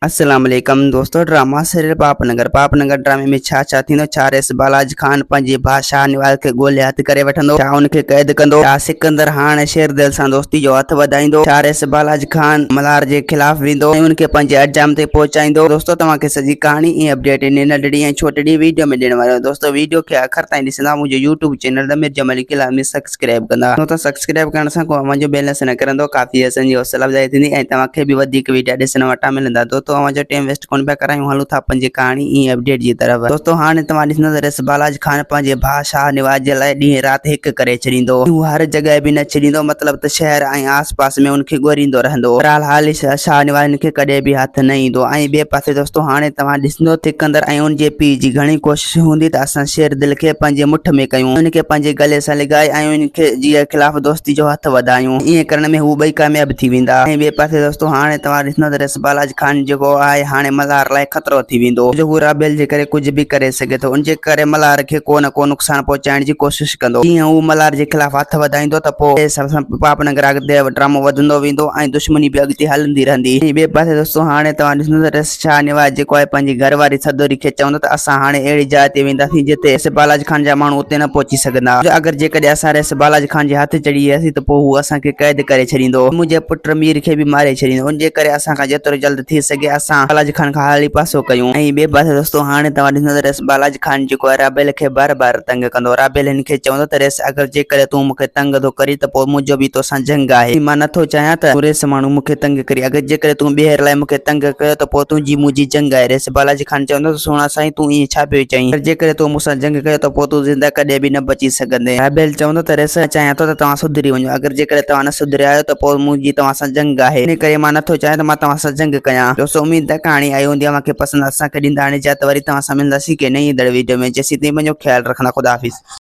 السلام عليڪم دوستو ڊراما سيريل پاپ نگر پاپ نگر ڊرامي ۾ ڇا ڇا ٿيندو ڇا ريس بالاج خان پنهنجي ڀاء شاهنواز کي ڳولي هٿ ڪري وٺندو ڇا ان کي قيد ڪندو ڇا سڪندر هاڻ شيردل سان دوستي جو هٿ وڌائيندو ڇا ريس بالاج خان ملهار جي خلاف ويندو ۽ ان کي پنهنجي انجام تي پهچائيندو دوستو توهان کي سڄي ڪهاڻي ۽ اپڊيٽ ان ننڍڙي ۽ ڇوٽڙي ويڊيو ۾ ڏيڻ وارو آهيان دوستو ويڊيو کي آخر تائين ڏسندا منهنجو يوٽيوب چينل ضمير جمالي کي لازمي سبسڪرائب ڪندا ڇو ته سبسڪرائب ڪرڻ سان ڪو اوهان جو بيلنس نه ڪرندو ڪافي اسان جي حوصلا افزائي ٿيندي ۽ توهان کي به وڌيڪ ويڊيا ڏسڻ وٽان ملندا دوستو اوهان جو ٽيم ويسٽ ڪونه پيا ڪرايون هلون ٿا پنهنجي ڪهاڻي ۽ اپڊيٽ جي طرف دوستو هاڻي توهان ڏسندا ته ريس بالاج خان پنهنجي ڀاء شاهه نواز جي لاء ڏينهن رات هڪ ڪري ڇڏيندو هو هر جڳهه به نه ڇڏيندو مطلب ته شهر ۽ آس پاس ۾ ان کي ڳوريندو رهندو بهرحال حالي شاهه نواز ان کي ڪڏهن به هٿ نه ايندو ۽ ٻئي پاسي دوستو هاڻي توهان ڏسندو سڪندر ۽ ان جي پيء جي گهڻي ڪوشش هوندي ته اسان شير دل کي پنهنجي مٺ ۾ ڪيون، ان کي پنهنجي گلي سان لڳائي ۽ ان کي جي خلاف دوستي جو هٿ وڌايون. ائين ڪرڻ ۾ هو ٻئي ڪامياب ٿي ويندا. ۽ ٻئي پاسي دوستو هاڻي توهان ڏسندا ته ريس بالاج خان جيڪو آهي هاڻي ملهار لاء خطرو ٿي ويندو. جو هو رابيل جي ڪري ڪجهه به ڪري سگهي ٿو. ان جي ڪري ملهار کي ڪو نه ڪو نقصان پهچائڻ جي ڪوشش ڪندو. جيئن هو ملهار جي خلاف هٿ وڌائيندو ته پوء اهڙي حساب سان پاپ نگر اڳتي ڊرامو وڌندو ويندو ۽ دشمني به اڳتي هلندي رهندي. ۽ ٻئي پاسي دوستو هاڻي توهان ڏسندا ته ريس شاهه نواز جيڪو آهي پنهنجي گهر واري سدوري کي چوندو ته اسان هاڻي اهڙي جاء تي وينداسين جتي ريس بالاج خان جا ماڻهو اتي نه پهچي سگهندا جو اگر جيڪڏهن اسان ريس بالاج خان جي هٿ چڙهي وياسين ته پوء هو اسان کي قيد ڪري ڇڏيندو ۽ منهنجي پٽ مير کي به ماري ڇڏيندو ان جي ڪري اسان کان جيترو جلد ٿي سگهي اسان بالاج خان کان هلي پاسو ڪيون ۽ ٻئي پاسي دوستو هاڻي توهان ڏسندا ته ريس بالاج خان جيڪو آهي رابيل کي بار بار تنگ ڪندو رابيل هن کي چوندو ته ريس اگر جيڪڏهن تون مون کي تنگ ٿو ڪرين ته پوء منهنجو به توسان جنگ آهي. مان نٿو چاهيان ته تون ريس ماڻهو مون کي تنگ ڪرين. اگر جيڪڏهن تون ٻيهر لاء مون کي تنگ ڪيو ته پوء تنهنجي منهنجي جنگ آهي. ريس بالاجي خان چوندو ته سهڻا سائين تون ائين ڇا پيو چئين؟ اگر جيڪڏهن تو مون سان جنگ ڪيو ته پوء تون زنده ڪڏهن به نه بچي سگهندين. رابيل چوندو ته ريس مان چاهيان ٿو ته توهان سڌري وڃو. اگر جيڪڏهن توهان نه سڌريا آهيو ته پوء منهنجي توهان سان جنگ آهي. انهي ڪري مان نٿو چاهيان ته مان توهان سان جنگ ڪيان. دوستو اميد ته ڪهاڻي آئي هوندي اوهان کي پسند اسان کي ڏيندا هاڻي اجازت وري توهان سان ملنداسين ڪنهن نئين ايندڙ ويڊيو ۾ جيسين تائين پنهنجو خيال رکندا خدا حافظ.